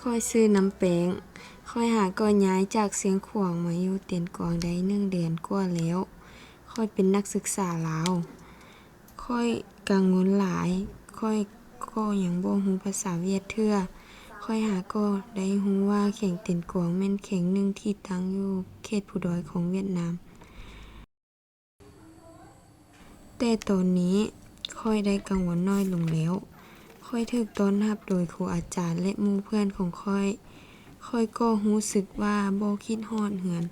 ຂ້ອຍຊື່ນຳແປງ. ຂ້ອຍຫາກໍຍ້າຍຈາກຊຽງຂວາງມາຢູ່ເຕັນກວາງໄດ້ໜຶ່ງເດືອນກວ່າແລ້ວ. ຂ້ອຍເປັນນັກສຶກສາລາວ. ຂ້ອຍກັງວົນຫຼາຍ. ຂ້ອຍກໍຍັງບໍ່ຮູ້ພາສາຫວຽດເທື່ອ. ຂ້ອຍຫາກໍໄດ້ຮູ້ວ່າແຂວງເຕັນກວາງແມ່ນແຂວງໜຶ່ງທີ່ຕັ້ງຢູ່ເຂດພູດອຍຂອງຫວຽດນາມ. ແຕ່ຕອນນີ້ຂ້ອຍໄດ້ກັງວົນນ້ອຍລົງແລ້ວ. ຂ້ອຍຖືກຕ້ອນຮັບໂດຍຄູອາຈານ ແລະ ໝູ່ເພື່ອນຂອງຂ້ອຍ. ຂ້ອຍກໍຮູ້ສຶກວ່າບໍ່ຄິດຮອດເຮືອນ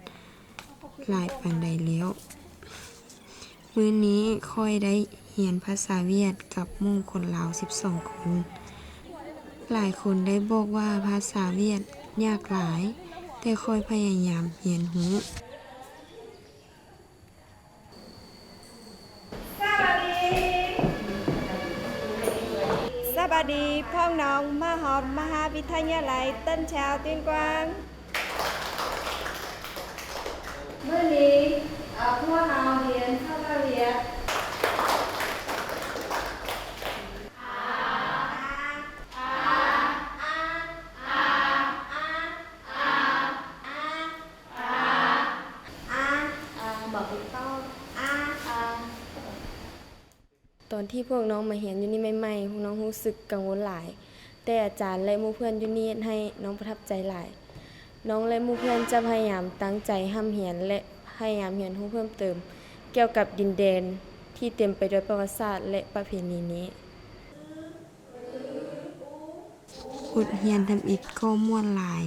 ຫຼາຍປານໃດແລ້ວ. ມື້ນີ້ຂ້ອຍໄດ້ຮຽນພາສາຫວຽດກັບໝູ່ຄົນລາວສິບສອງຄົນ. ຫຼາຍຄົນໄດ້ບອກວ່າພາສາຫວຽດຍາກຫຼາຍ, ແຕ່ຂ້ອຍພະຍາຍາມຮຽນຮູ້. ສະບາຍດີ ພວກນ້ອງມາຮອດມະຫາວິທະຍາໄລເຕີນເຊົາເຕັນກວາງ. ມື້ນີ້ ເອົາ ພວກເຮົາຮຽນພາສາຫວຽດ. ຕອນທີ່ພວກນ້ອງມາຮຽນຢູ່ນີ້ໃໝ່ໆ, ພວກນ້ອງຮູ້ສຶກກັງວົນຫຼາຍ, ແຕ່ອາຈານ ແລະ ໝູ່ເພື່ອນຢູ່ນີ້ເຮັດໃຫ້ນ້ອງປະທັບໃຈຫຼາຍ. ນ້ອງ ແລະ ໝູ່ເພື່ອນຈະພະຍາຍາມຕັ້ງໃຈຮ່ຳຮຽນ ແລະ ພະຍາຍາມຮຽນຮູ້ເພີ່ມເຕີມກ່ຽວກັບດິນແດນທີ່ເຕັມໄປດ້ວຍປະຫວັດສາດ ແລະ ປະເພນີນີ້. ບົດຮຽນທຳອິດກໍມ່ວນຫຼາຍ,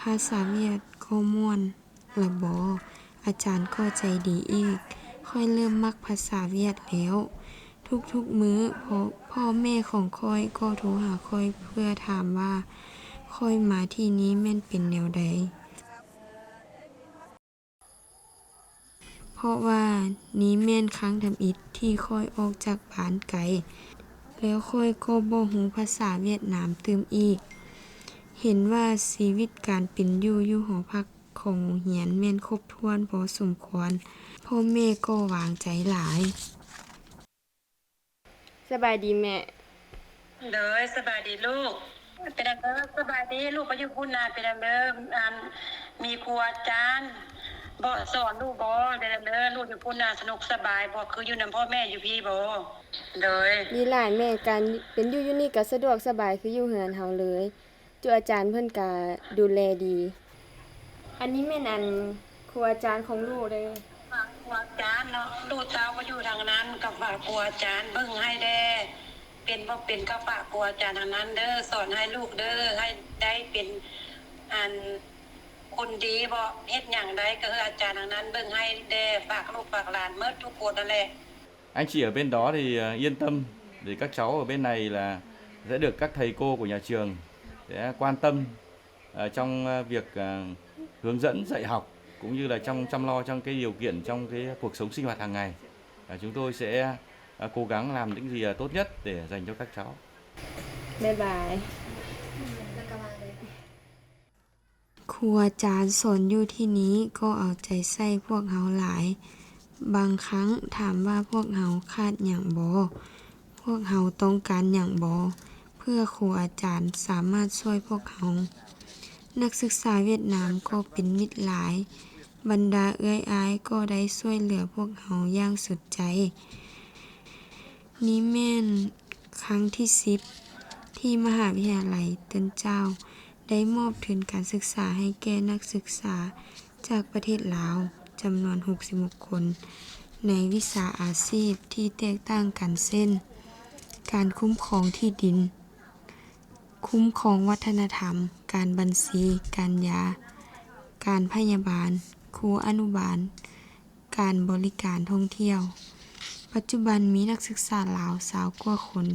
ພາສາຫວຽດກໍມ່ວນລະບໍ, ອາຈານກໍໃຈດີອີກ. ຂ້ອຍເລີ່ມມັກພາສາຫວຽດແລ້ວ. ທຸກໆມື້ ພໍ່ ພໍ່ແມ່ຂອງຂ້ອຍກໍໂທຫາຂ້ອຍເພື່ອຖາມວ່າຂ້ອຍມາທີ່ນີ້ແມ່ນເປັນແນວໃດ. ເພາະວ່ານີ້ແມ່ນຄັ້ງທຳອິດທີ່ຂ້ອຍອອກຈາກບ້ານໄກ, ແລ້ວຂ້ອຍກໍບໍ່ຮູ້ພາສາຫວຽດນາມຕື່ມອີກ. ເຫັນວ່າຊີວິດການເປັນຢູ່ ຢູ່ຫໍພັກຂອງໂຮງຮຽນແມ່ນຄົບຖ້ວນພໍສົມຄວນ, ພໍ່ແມ່ກໍວາງໃຈຫຼາຍ. ສະບາຍດີແມ່. ໂດຍ ສະບາຍດີລູກ. ເປັນຈັ່ງໃດ? ສະບາຍດີລູກ. ໄປຢູ່ພຸ້ນນະ ເປັນຈັ່ງໃດ? ອັນ ມີຄູອາຈານບໍ່ສອນລູກບໍ່? ເປັນຈັ່ງໃດ? ລູກຢູ່ພຸ້ນນະ ສະໜຸກສະບາຍບໍ່? ຄືຢູ່ນຳພໍ່ແມ່ຢູ່ພີ້ບໍ່? ໂດຍ ດີຫຼາຍແມ່. ການເປັນຢູ່ຢູ່ນີ້ກໍສະດວກສະບາຍຄືຢູ່ເຮືອນເຮົາເລີຍ. ຄູອາຈານເພິ່ນກະດູແລດີ. ອັນນີ້ແມ່ນ ອັນ ຄູອາຈານຂອງລູກເດີ. ຝາກຄູອາຈານເນາະ, ລູກເຕົ້າກໍຢູ່ທາງນັ້ນ, ກໍຝາກຄູອາຈານເບິ່ງໃຫ້ແດ່. ເປັນບໍ່ເປັນກໍຝາກຄູອາຈານທາງນັ້ນເດີ, ສອນໃຫ້ລູກເດີ, ໃຫ້ໄດ້ເປັນ ອັນ ຄົນດີເບາະ, ເຮັດຫຍັງໄດ້ກໍໃຫ້ອາຈານທາງນັ້ນເບິ່ງໃຫ້ແດ່. ຝາກລູກຝາກຫຼານໝົດທຸກຄົນນັ້ນແຫຼະ. Anh chị ở bên đó thì, ờ, yên tâm, để các cháu ở bên này là sẽ được các thầy cô của nhà trường sẽ quan tâm, ờ, trong, ờ, việc, ờ, hướng dẫn dạy học, cũng như là trong chăm lo trong cái điều kiện, trong cái cuộc sống sinh hoạt hàng ngày. Ờ, chúng tôi sẽ, ờ, cố gắng làm những gì, ờ, tốt nhất để dành cho các cháu. Bye bye. ຄູອາຈານສອນຢູ່ທີ່ນີ້ກໍເອົາໃຈໃສ່ພວກເຮົາຫຼາຍ. ບາງຄັ້ງຖາມວ່າພວກເຮົາຂາດຫຍັງບໍ່? ພວກເຮົາຕ້ອງການຫຍັງບໍ່? ເພື່ອຄູອາຈານສາມາດຊ່ວຍພວກເຮົາ. ນັກສຶກສາຫວຽດນາມກໍເປັນມິດຫຼາຍ. ບັນດາເອື້ອຍອ້າຍກໍໄດ້ຊ່ວຍເຫຼືອພວກເຮົາຢ່າງສຸດໃຈ. ນີ້ແມ່ນຄັ້ງທີສິບ ທີ່ມະຫາວິທະຍາໄລເຕີນເຈົ້າໄດ້ມອບທຶນການສຶກສາໃຫ້ແກ່ນັກສຶກສາຈາກປະເທດລາວຈຳນວນຫົກສິບຫົກຄົນ ໃນວິຊາອາຊີບທີ່ແຕກຕ່າງກັນ ເຊັ່ນ ການຄຸ້ມຄອງທີ່ດິນ, ຄຸ້ມຄອງວັດທະນະທຳ, ການບັນຊີ, ການຢາ, ການພະຍາບານ, ຄູອະນຸບານ, ການບໍລິການທ່ອງທ່ຽວ. ປັດຈຸບັນມີນັກສຶກສາລາວຊາວກວ່າຄົນ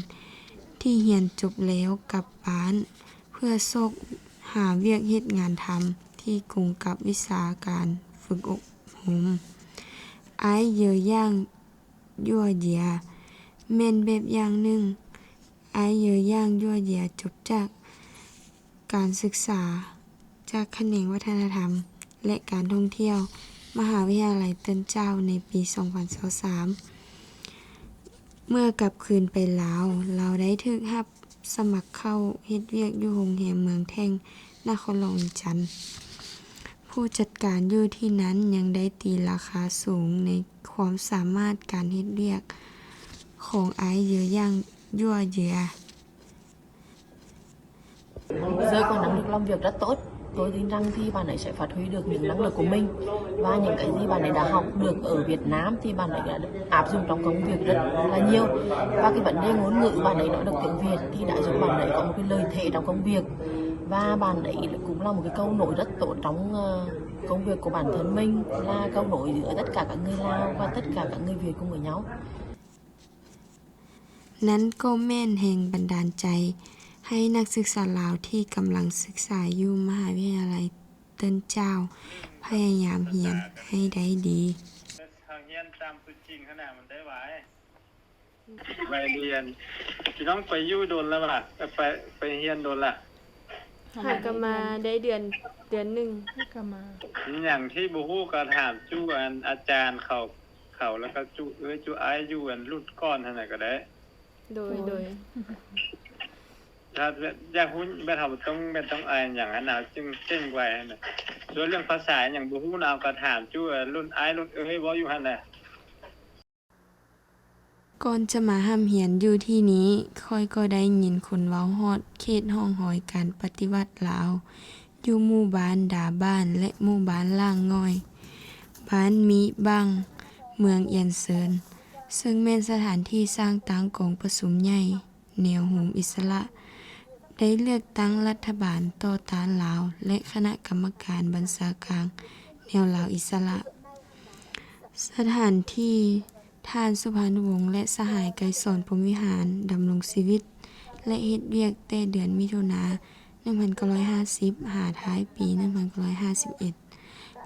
ທີ່ຮຽນຈົບແລ້ວກັບບ້ານເພື່ອຊອກຫາວຽກເຮັດງານທຳທີ່ກົງກັບວິຊາການຝຶກອົບຮົມ. ອາຍເຢີຢ່າງ ຍົວເຢຍ ແມ່ນແບບຢ່າງໜຶ່ງ. ອາຍເຢີຢ່າງ ຍົວເຢຍ ຈົບຈາກການສຶກສາຈາກຂະແໜງວັດທະນະທຳ ແລະ ການທ່ອງທ່ຽວ ມະຫາວິທະຍາໄລເຕີນເຈົ້າ ໃນປີສອງພັນຊາວສາມ. ເມື່ອກັບຄືນໄປລາວ, ລາວໄດ້ຖືກຮັບ ສະໝັກເຂົ້າເຮັດວຽກຢູ່ໂຮງແຮມເມືອງແທ່ງ ນະຄອນຫຼວງວຽງຈັນ. ຜູ້ຈັດການຢູ່ທີ່ນັ້ນຍັງໄດ້ຕີລາຄາສູງໃນຄວາມສາມາດການເຮັດວຽກຂອງອ້າຍເຢີອຢ່າງຫຍ້ວເຢືອ. Giới có năng lực làm việc rất tốt. Tôi tin rằng thì bạn ấy sẽ phát huy được những năng lực của mình, và những cái gì bạn ấy đã học được ở Việt Nam thì bạn ấy đã áp dụng trong công việc rất là nhiều. Và cái vấn đề ngôn ngữ, bạn ấy nói được tiếng Việt thì đã giúp bạn ấy có một cái lợi thế trong công việc. Và bạn ấy cũng là một cái cầu nối rất tốt trong, ờ, công việc của bản thân mình, là cầu nối giữa tất cả các người Lào và tất cả các người Việt cùng với nhau. ນັ້ນກໍແມ່ນແຮງບັນດານໃຈໃຫ້ນັກສຶກສາລາວທີ່ກຳລັງສຶກສາຢູ່ມະຫາວິທະຍາໄລເຕີນເຈົ້າ ພະຍາຍາມຮຽນໃຫ້ໄດ້ດີ. ໄວລຽນ ພີ່ນ້ອງໄປຢູ່ດົນແລ້ວຫວາ? ໄປ ໄປຮຽນດົນລະ? ຫາກະມາໄດ້ເດືອນ ເດືອນໜຶ່ງ ຫາກະມາ. ຫຍັງທີ່ບໍ່ຮູ້ກໍຖາມຈຸອັນອາຈານເຂົາ ເຂົາ ແລ້ວກໍຈຸເອື້ອຍຈຸອ້າຍຢູ່ອັນລຸ້ນກ່ອນຫັ້ນນະກໍໄດ້. ໂດຍ ໂດຍ ຖ້າຢາກຮູ້ແມ່ນເຮົາຕ້ອງ ແມ່ນຕ້ອງອາຍຫຍັງຫັ້ນນະ ຈຶ່ງເກັ່ງໄວຫັ້ນນະ. ສ່ວນເລື່ອງພາສາຫຍັງບໍ່ຮູ້ນະ ເຮົາກໍຖາມຈຸລຸ້ນອ້າຍລຸ້ນເອື້ອຍເວົ້າຢູ່ຫັ້ນນະ. ກ່ອນຈະມາຮ່ຳຮຽນຢູ່ທີ່ນີ້ ຂ້ອຍກໍໄດ້ຍິນຄົນເວົ້າຮອດເຂດຮ່ອງຮອຍການປະຕິວັດລາວ ຢູ່ໝູ່ບ້ານດາບ້ານ ແລະ ໝູ່ບ້ານລ່າງງ່ອຍ, ບ້ານມີບັງ, ເມືອງອຽນເຊີນ, ເຊິ່ງແມ່ນສະຖານທີ່ສ້າງຕັ້ງກອງປະຊຸມໃຫຍ່ແນວໂຮມອິດສະຫຼະ, ໄດ້ເລືອກຕັ້ງລັດຖະບານຕໍ່ຕ້ານລາວ ແລະ ຄະນະກຳມະການບັນຊາການແນວລາວອິດສະຫຼະ. ສະຖານທີ່ ທ່ານສຸພານຸວົງ ແລະ ສະຫາຍໄກສອນ ພົມວິຫານ ດຳລົງຊີວິດ ແລະ ເຮັດວຽກແຕ່ເດືອນມິຖຸນາ ໜຶ່ງພັນເກົ້າຮ້ອຍຫ້າສິບ ຫາທ້າຍປີ ໜຶ່ງພັນເກົ້າຮ້ອຍຫ້າສິບເອັດ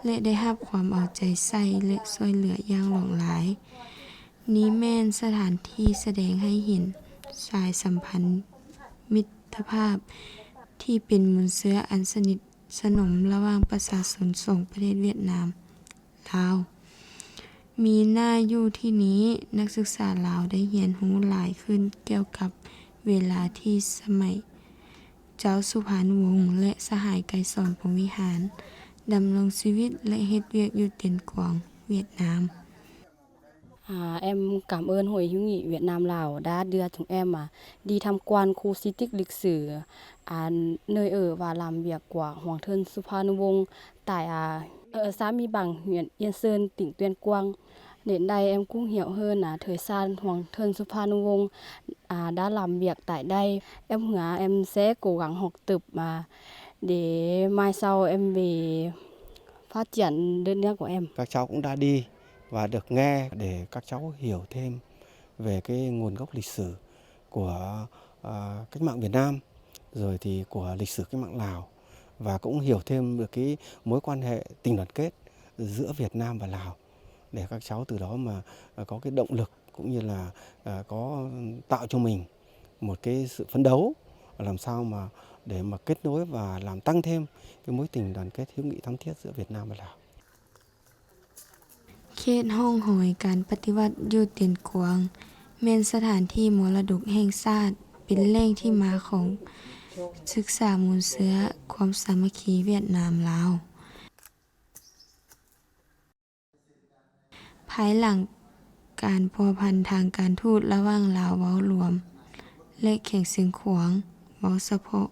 ແລະ ໄດ້ຮັບຄວາມເອົາໃຈໃສ່ ແລະ ຊ່ວຍເຫຼືອຢ່າງຫຼວງຫຼາຍ. ນີ້ແມ່ນສະຖານທີ່ສະແດງໃຫ້ເຫັນສາຍສຳພັນມິດຕະພາບທີ່ເປັນມູນເຊື້ອອັນສະໜິດສະໜົມລະຫວ່າງປະຊາຊົນສອງປະເທດຫວຽດນາມ ລາວ. ມີໜ້າຢູ່ທີ່ນີ້ ນັກສຶກສາລາວໄດ້ຮຽນຮູ້ຫຼາຍຂຶ້ນກ່ຽວກັບເວລາທີ່ສະໄໝເຈົ້າສຸພານຸວົງ ແລະ ສະຫາຍໄກສອນ ພົມວິຫານ ດຳລົງຊີວິດ ແລະ ເຮັດວຽກຢູ່ເຕັນກວາງ ຫວຽດນາມ. À, em cảm ơn Hội hữu nghị Việt Nam Lào đã đưa chúng em, à, đi tham quan khu di tích lịch sử, à, nơi ở và làm việc của Hoàng thượng Suphan Vong tại, à, ở xã Mỹ Bằng, huyện Yên Sơn, tỉnh Tuyên Quang. Đến đây em cũng hiểu hơn, à, thời gian Hoàng thượng Suphan Vong, à, đã làm việc tại đây. Em hứa em sẽ cố gắng học tập, à, để mai sau em về phát triển đất nước của em. Các cháu cũng đã đi và được nghe để các cháu hiểu thêm về cái nguồn gốc lịch sử của, ờ, cách mạng Việt Nam, rồi thì của lịch sử cách mạng Lào, và cũng hiểu thêm được cái mối quan hệ tình đoàn kết giữa Việt Nam và Lào, để các cháu từ đó mà, ờ, có cái động lực cũng như là, ờ, có tạo cho mình một cái sự phấn đấu làm sao mà để mà kết nối và làm tăng thêm cái mối tình đoàn kết hữu nghị thắm thiết giữa Việt Nam và Lào. ເຂດຮ່ອງຮອຍການປະຕິວັດຢູ່ເຕັນກວາງ ແມ່ນສະຖານທີ່ມໍລະດົກແຫ່ງຊາດ, ເປັນແຫຼ່ງທີ່ມາຂອງສຶກສາມູນເຊື້ອຄວາມສາມັກຄີຫວຽດນາມ-ລາວ. ພາຍຫຼັງການພົວພັນທາງການທູດລະຫວ່າງລາວເວົ້າລວມ ແລະ ແຂວງຊຽງຂວາງເວົ້າສະເພາະ,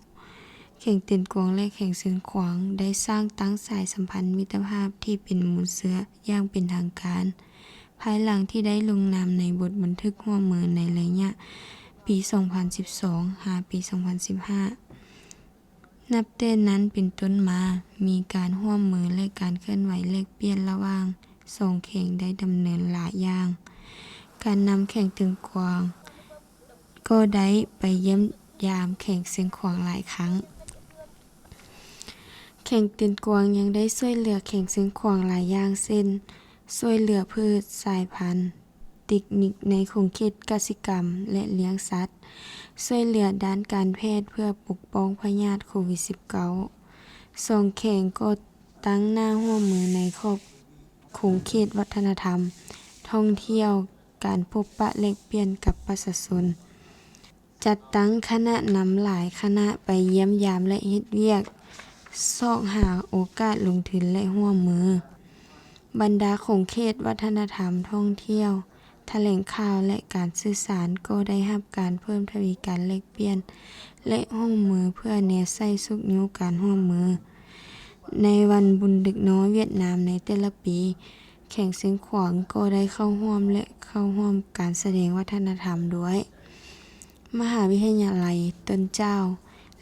ແຂວງເຕັນກວາງ ແລະ ແຂວງຊຽງຂວາງ ໄດ້ສ້າງຕັ້ງສາຍສຳພັນມິດຕະພາບທີ່ເປັນມູນເຊື້ອຢ່າງເປັນທາງການ, ພາຍຫຼັງທີ່ໄດ້ລົງນາມໃນບົດບັນທຶກຮ່ວມມືໃນໄລຍະປີສອງພັນສິບສອງ ຫາປີສອງພັນສິບຫ້າ. ນັບແຕ່ນັ້ນເປັນຕົ້ນມາ, ມີການຮ່ວມມື ແລະ ການເຄື່ອນໄຫວແລກປ່ຽນລະຫວ່າງສອງແຂວງໄດ້ດຳເນີນຫຼາຍຢ່າງ. ການນຳແຂວງເຕັນກວາງກໍໄດ້ໄປຢ້ຽມຢາມແຂວງຊຽງຂວາງຫຼາຍຄັ້ງ. ແຂວງເຕັນກວາງຍັງໄດ້ຊ່ວຍເຫຼືອແຂວງຊຽງຂວາງຫຼາຍຢ່າງ ເຊັ່ນ ຊ່ວຍເຫຼືອພືດສາຍພັນ, ເຕັກນິກໃນຂົງເຂດກະສິກຳ ແລະ ລ້ຽງສັດ, ຊ່ວຍເຫຼືອດ້ານການແພດເພື່ອປົກປ້ອງພະຍາດໂຄວິດສິບເກົ້າ. ສອງແຂວງກໍຕັ້ງໜ້າຮ່ວມມືໃນຂອບຂົງເຂດວັດທະນະທຳ, ທ່ອງທ່ຽວ, ການພົບປະແລກປ່ຽນກັບປະຊາຊົນ. ຈັດຕັ້ງຄະນະນຳຫຼາຍຄະນະໄປຢ້ຽມຢາມ ແລະ ເຮັດວຽກ ຊອກຫາໂອກາດລົງທຶນ ແລະ ຮ່ວມມື. ບັນດາຂົງເຂດວັດທະນະທຳ, ທ່ອງທ່ຽວ, ຖະແຫຼງຂ່າວ ແລະ ການສື່ສານ ກໍໄດ້ຮັບການເພີ່ມທະວີການແລກປ່ຽນ ແລະ ຮ່ວມມື ເພື່ອແນໃສ່ຊຸກຍູ້ການຮ່ວມມື. ໃນວັນບຸນເດັກນ້ອຍຫວຽດນາມໃນແຕ່ລະປີ, ແຂວງຊຽງຂວາງກໍໄດ້ເຂົ້າຮ່ວມ ແລະ ເຂົ້າຮ່ວມການສະແດງວັດທະນະທຳດ້ວຍ ມະຫາວິທະຍາໄລເຕີນເຈ້າ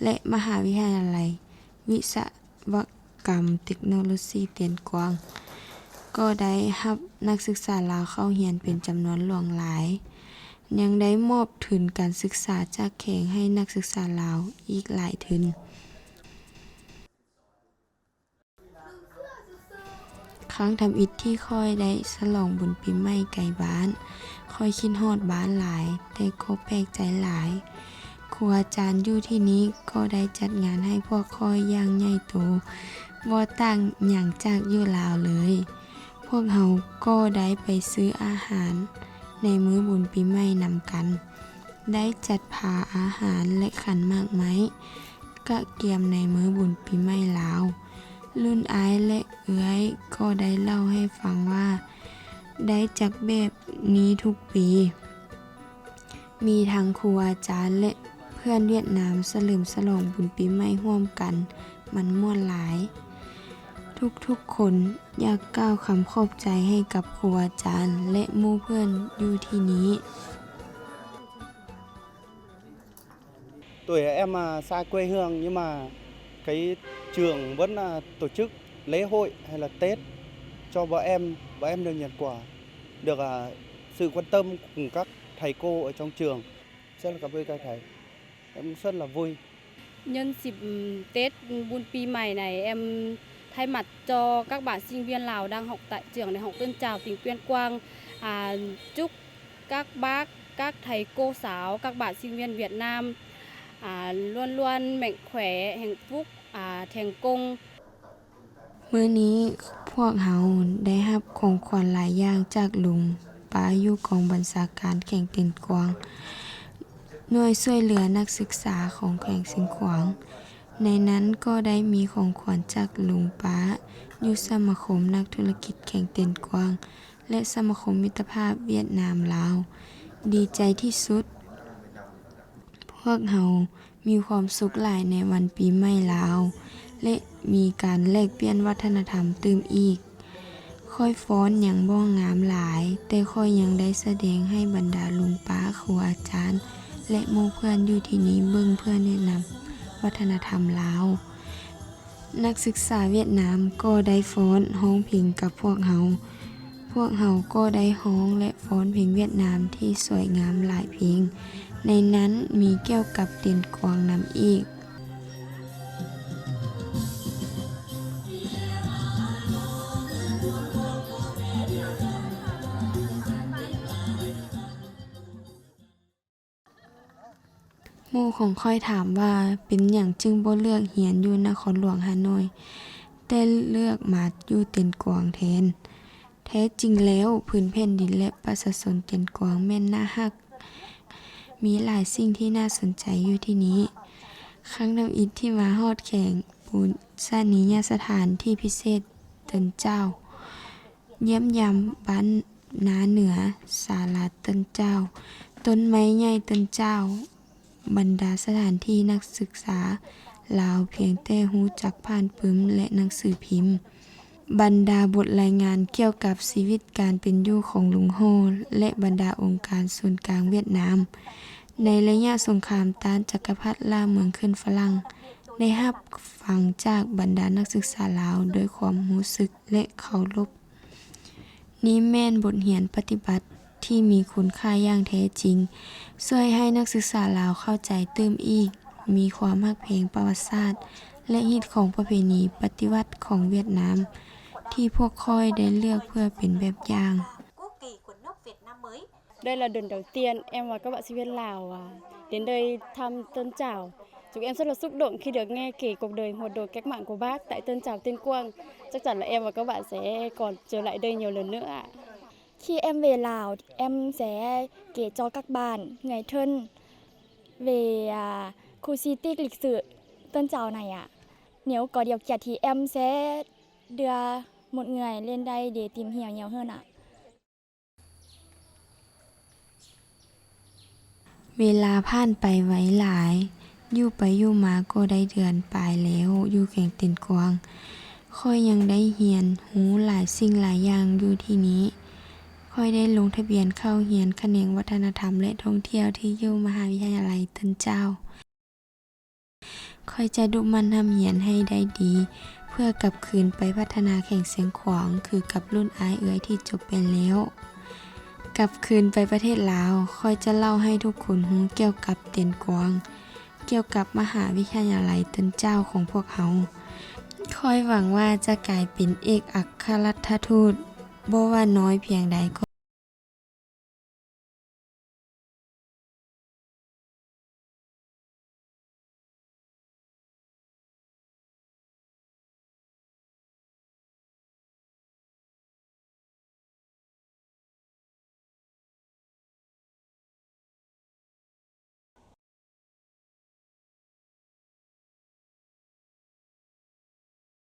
ແລະ ມະຫາວິທະຍາໄລວິສະວະກຳເຕັກໂນໂລຊີເຕີນກວາງ ກໍໄດ້ຮັບນັກສຶກສາລາວເຂົ້າຮຽນເປັນຈຳນວນຫຼວງຫຼາຍ, ຍັງໄດ້ມອບທຶນການສຶກສາຈາກແຂວງໃຫ້ນັກສຶກສາລາວອີກຫຼາຍທຶນ. ຄັ້ງທຳອິດທີ່ຂ້ອຍໄດ້ສະຫຼອງບຸນປີໃໝ່ໄກບ້ານ, ຂ້ອຍຄິດຮອດບ້ານຫຼາຍ, ແຕ່ກໍແປກໃຈຫຼາຍ. ຄູອາຈານຢູ່ທີ່ນີ້ກໍໄດ້ຈັດງານໃຫ້ພວກຂ້ອຍຢ່າງໃຫຍ່ໂຕ, ບໍ່ຕ່າງຫຍັງຈາກຢູ່ລາວເລີຍ. ພວກເຮົາກໍໄດ້ໄປຊື້ອາຫານໃນມື້ບຸນປີໃໝ່ນຳກັນ. ໄດ້ຈັດພາອາຫານ ແລະ ຂັນໝາກໄມ້ ກະກຽມໃນມື້ບຸນປີໃໝ່ລາວ. ລຸ້ນອ້າຍ ແລະ ເອື້ອຍກໍໄດ້ເລົ່າໃຫ້ຟັງວ່າ ໄດ້ຈັດແບບນີ້ທຸກປີ. ມີທັງຄູອາຈານ ແລະ ເພື່ອນຫວຽດນາມສະເຫຼີມສະຫຼອງບຸນປີໃໝ່ຮ່ວມກັນ, ມັນມ່ວນຫຼາຍ. ທຸກໆຄົນຢາກກ່າວຄຳຂອບໃຈໃຫ້ກັບຄູອາຈານ ແລະ ໝູ່ເພື່ອນຢູ່ທີ່ນີ້. Tuổi em, à, xa quê hương nhưng mà cái trường vẫn, à, tổ chức lễ hội hay là Tết cho bọn em, bọn em được nhận quà, được, à, sự quan tâm của các thầy cô ở trong trường. Rất là cảm ơn các thầy. Em cũng rất là vui. Nhân dịp, ừm, Tết, ừm, บุญปีใหม่ này, em thay mặt cho các bạn sinh viên Lào đang học tại trường Đại học Tân Trào, tỉnh Tuyên Quang, à, chúc các bác, các thầy cô giáo, các bạn sinh viên Việt Nam, à, luôn luôn mạnh khỏe, hạnh phúc, à, thành công. ມື້ນີ້ພວກເຮົາໄດ້ຮັບຂອງຂວັນຫຼາຍຢ່າງຈາກລຸງປ້າຢູ່ກອງບັນຊາການແຂວງເຕັນກວາງ, ໜ່ວຍຊ່ວຍເຫຼືອນັກສຶກສາຂອງແຂວງຊຽງຂວາງ. ໃນນັ້ນກໍໄດ້ມີຂອງຂວັນຈາກລຸງປ້າຢູ່ສະມາຄົມນັກທຸລະກິດແຂວງເຕັນກວາງ ແລະ ສະມາຄົມມິດຕະພາບຫວຽດນາມ-ລາວ. ດີໃຈທີ່ສຸດ. ພວກເຮົາ ມີຄວາມສຸກຫຼາຍໃນວັນປີໃໝ່ລາວ ແລະ ມີການແລກປ່ຽນວັດທະນະທຳຕື່ມອີກ. ຂ້ອຍຟ້ອນຍັງບໍ່ງາມຫຼາຍ, ແຕ່ຂ້ອຍຍັງໄດ້ສະແດງໃຫ້ບັນດາລຸງປ້າ, ຄູອາຈານ ແລະ ໝູ່ເພື່ອນຢູ່ທີ່ນີ້ເບິ່ງເພື່ອແນະນຳວັດທະນະທຳລາວ. ນັກສຶກສາຫວຽດນາມກໍໄດ້ຟ້ອນຮ້ອງເພງກັບພວກເຮົາ. ພວກເຮົາກໍໄດ້ຮ້ອງ ແລະ ຟ້ອນເພງຫວຽດນາມທີ່ສວຍງາມຫຼາຍເພງ, ໃນນັ້ນມີກ່ຽວກັບເຕັນກວາງນຳອີກ. ໝູ່ຂອງຂ້ອຍຖາມວ່າ ເປັນຫຍັງຈຶ່ງບໍ່ເລືອກຮຽນຢູ່ນະຄອນຫຼວງຮ່າໂນ້ຍ, ແຕ່ເລືອກມາຢູ່ເຕັນກວາງແທນ? ແທ້ຈິງແລ້ວ, ພື້ນແຜ່ນດິນ ແລະ ປະຊາຊົນເຕັນກວາງແມ່ນໜ້າຮັກ, ມີຫຼາຍສິ່ງທີ່ໜ້າສົນໃຈຢູ່ທີ່ນີ້. ຄັ້ງທຳອິດທີ່ມາຮອດແຂວງປູຊະນີຍະສະຖານທີ່ພິເສດເຕີນເຈົ້າ, ຢ້ຽມຢາມບ້ານນາເໜືອ, ສາລາເຕີນເຈົ້າ, ຕົ້ນໄມ້ໃຫຍ່ເຕີນເຈົ້າ, ບັນດາສະຖານທີ່ນັກສຶກສາລາວພຽງແຕ່ຮູ້ຈັກຜ່ານປຶ້ມ ແລະ ໜັງສືພິມ, ບັນດາບົດລາຍງານກ່ຽວກັບຊີວິດການເປັນຢູ່ຂອງລຸງໂຮ ແລະ ບັນດາອົງການສູນກາງຫວຽດນາມ ໃນໄລຍະສົງຄາມຕ້ານຈັກກະພັດລ່າເມືອງຂຶ້ນຝຣັ່ງ ໄດ້ຮັບຟັງຈາກບັນດານັກສຶກສາລາວດ້ວຍຄວາມຮູ້ສຶກ ແລະ ເຄົາລົບ. ນີ້ແມ່ນບົດຮຽນປະຕິບັດທີ່ມີຄຸນຄ່າຢ່າງແທ້ຈິງ, ຊ່ວຍໃຫ້ນັກສຶກສາລາວເຂົ້າໃຈຕື່ມອີກ, ມີຄວາມຮັກແພງປະຫວັດສາດ ແລະ ຮີດຄອງປະເພນີປະຕິວັດຂອງຫວຽດນາມ ທີ່ພວກຂ້ອຍໄດ້ເລືອກເພື່ອເປັນແບບຢ່າງ. Đây là lần đầu tiên em và các bạn sinh viên Lào, à, đến đây thăm Tân Trào. Chúng em rất là xúc động khi được nghe kể cuộc đời hoạt động cách mạng của Bác tại Tân Trào, Tuyên Quang. Chắc chắn là em và các bạn sẽ còn trở lại đây nhiều lần nữa ạ. Khi em về Lào, em sẽ kể cho các bạn, người thân Về, à, khu di tích lịch sử Tân Trào này ạ, nếu có điều kiện thì em sẽ đưa một người lên đây để tìm hiểu nhiều hơn ạ. ເວລາຜ່ານໄປໄວຫຼາຍ, ຢູ່ໄປຢູ່ມາກໍໄດ້ເດືອນປາຍແລ້ວ, ຢູ່ແຂວງເຕັນກວາງ ຂ້ອຍຍັງໄດ້ຮຽນຮູ້ຫຼາຍສິ່ງຫຼາຍຢ່າງຢູ່ທີ່ນີ້. ຂ້ອຍໄດ້ລົງທະບຽນເຂົ້າຮຽນຂະແໜງວັດທະນະທຳ ແລະ ທ່ອງທ່ຽວທີ່ຢູ່ມະຫາວິທະຍາໄລເຕີນເຈ້າ. ຂ້ອຍຈະດຸໝັ່ນຮ່ຳຮຽນໃຫ້ໄດ້ດີ ເພື່ອກັບຄືນໄປພັດທະນາແຂວງຊຽງຂວາງ ຄືກັບລຸ້ນອ້າຍເອື້ອຍທີ່ຈົບໄປແລ້ວ. ກັບຄືນໄປປະເທດລາວ, ຂ້ອຍຈະເລົ່າໃຫ້ທຸກຄົນຮູ້ກ່ຽວກັບເຕັນກວາງ, ກ່ຽວກັບມະຫາວິທະຍາໄລເຕີນເຈົ້າຂອງພວກເຮົາ. ຂ້ອຍຫວັງວ່າຈະກາຍເປັນເອກອັກຄະລັດຖະທູດ, ບໍ່ວ່ານ້ອຍພຽງໃດກໍ